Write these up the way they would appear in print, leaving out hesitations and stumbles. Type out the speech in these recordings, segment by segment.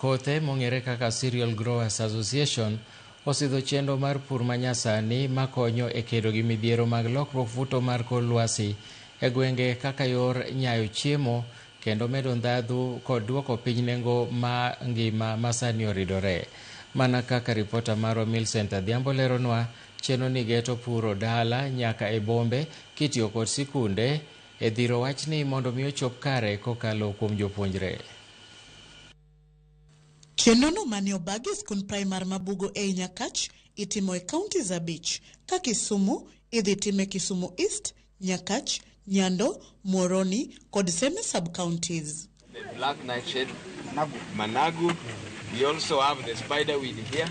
Kothe mong'ere kaka Cereal Growers Association osidho chenro mar pur manyasani makonyo e kedo gi midhiero mag lokruok futo mar kor lwasi e gwenge kaka yor nyayo chiemo kendo medo ndhadhu kod duoko piny nengo ma ngima masani oridore. Mana kaka ripota marwa Millicent Adhiambo leronwa, chenro ni geto puro dala nyaka e bombe kitiyo kod sikunde e dhiro wachni mondo mi ochop kare kokalo kuom jopuonjre. Chenrono mane obagi e skund primar ma Bugo ei Nyakach itimo e counties 5 ka Kisumu idhi time Kisumu East, Nyakach, Nyando, Muhoroni kod Seme sub-counties. The black nightshade, managu. We also have the spiderweed here.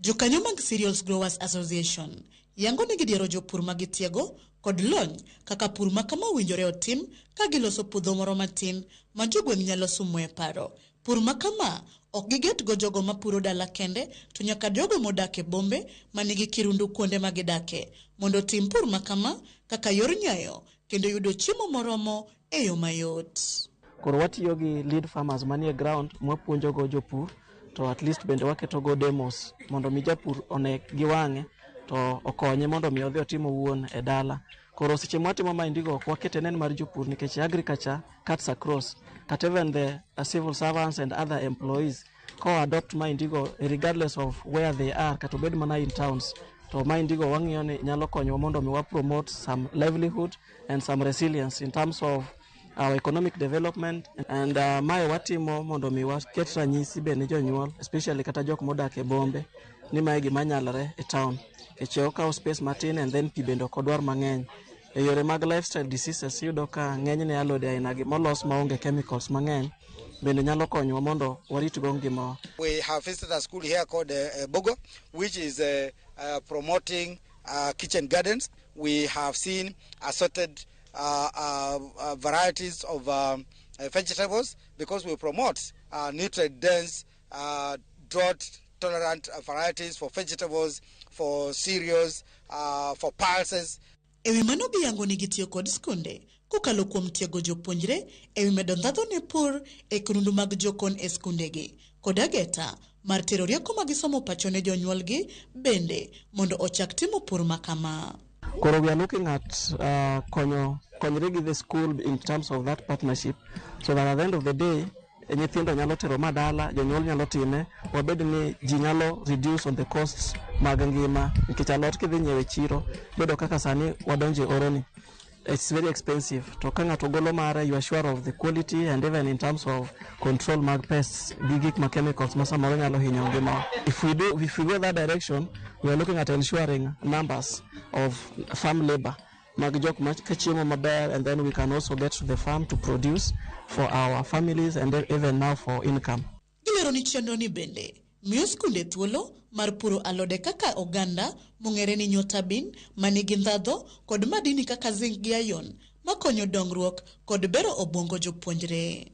Jokanyo mag Cereals Growers Association yango ni gidiero jopur ma gitiego kod lony kaka pur ma kama owinjore otim ka giloso puodho moro matin ma jogweng' nyalo sumoe paro. Pur ma kama ok giget go jogo mapuro dala kende to nyaka jogo modak e bombe manigi kirundu kuonde ma gidake mondo otim pur ma kama kaka yor nyayo kendo yudo chiemo moromo e yo mayot. Koro watiyo gi lead farmers manie ground mwapuonjogo jopur, to at least bende waketo go demos mondo mi japur one gi wang'e to okonye mondo mi odhi otim owuon e dala. Koro seche mwatimo maendi go ok wakete nen mar jopur nikech agriculture cuts across kata even the civil servants and other employees ko adopt maendi go regardless of where they are, kata obed mana in towns, to maendi go wang'iyo ni nyalo konyowa mondo mi wa promote some livelihood and some resilience in terms of our economic development. And mae watimo mondo mi waket ranyisi be ne jonyuol, especially kata jok modak e bombe, ni mae gima nyalore e town nikech okawo space matin and then pi bende ok odwar mang'eny. E yore mag lifestyle diseases, iyudo ka ng'enyne alode ainagi molos maonge chemicals mang'eny bende nyalo konyowa mondo waritgo ngimawa. We have visited a school here called Bogo, which is promoting kitchen gardens. We have seen assorted varieties of vegetables because we promote nutrient dense, drought tolerant varieties for vegetables, for cereals, for pulses. E wi mano, giyango ni gitiyo kod skunde kokalo kuom tiego jopuonjre e wi medo ndhadhu ne pur e kirundu mag jokon e skundegi kod ageta mar tero rieko ma gisomo pacho ne jonyuolgi bende mondo ochak timo pur ma kama. Koro we are looking at konyo konyre gi the school in terms of that partnership so that at the end of the day nyithindo nyalo tero ma dala, jonyuol nyalo time, wabed ni ji nyalo reduce on the costs mag ngima, nikech alot kidhi nyiewo e chiro bedo kaka sani wadonjo e oroni, it's very expensive. To ka ng'ato golo mare, you are sure of the quality and even in terms of control mag pests gi gik ma chemicals ma samoro nyalo hinyo ngimawa. If we go that direction, we are looking at ensuring numbers of farm labor mag jok ma ka chiemo maber, and then we can also get to the farm to produce for our families and even now for income. Gilero ni chenro ni bende miyo skunde thuolo mar puro alode kaka oganda mong'ere ni nyota bean manigi ndhadho kod madini kaka zinc gi iron makonyo dongruok kod bero obwongo jopuonjre.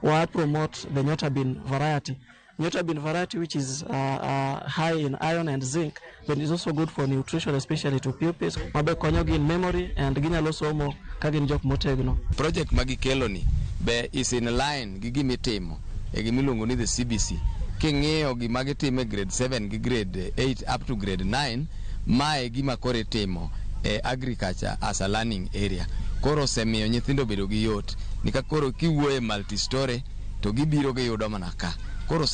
Wa promote the nyota bean variety. Nyota bean variety, which is high in iron and zinc, but is also good for nutrition, especially to pupils, mabe konyogi in memory and ginyalo somo ka gin jok motegno. Project ma gikelo ni be is in line gi gimitimo e gimiluongo ni the CBC. King'iyo gima gitimo e grade 7 gi grade 8 up to grade 9, mae gima koro itimo e agriculture as a learning area. Koro osemiyo nyithindo bedo gi yot nika koro kiwuoyo e multi story to gibiro giyudo mana ka koro.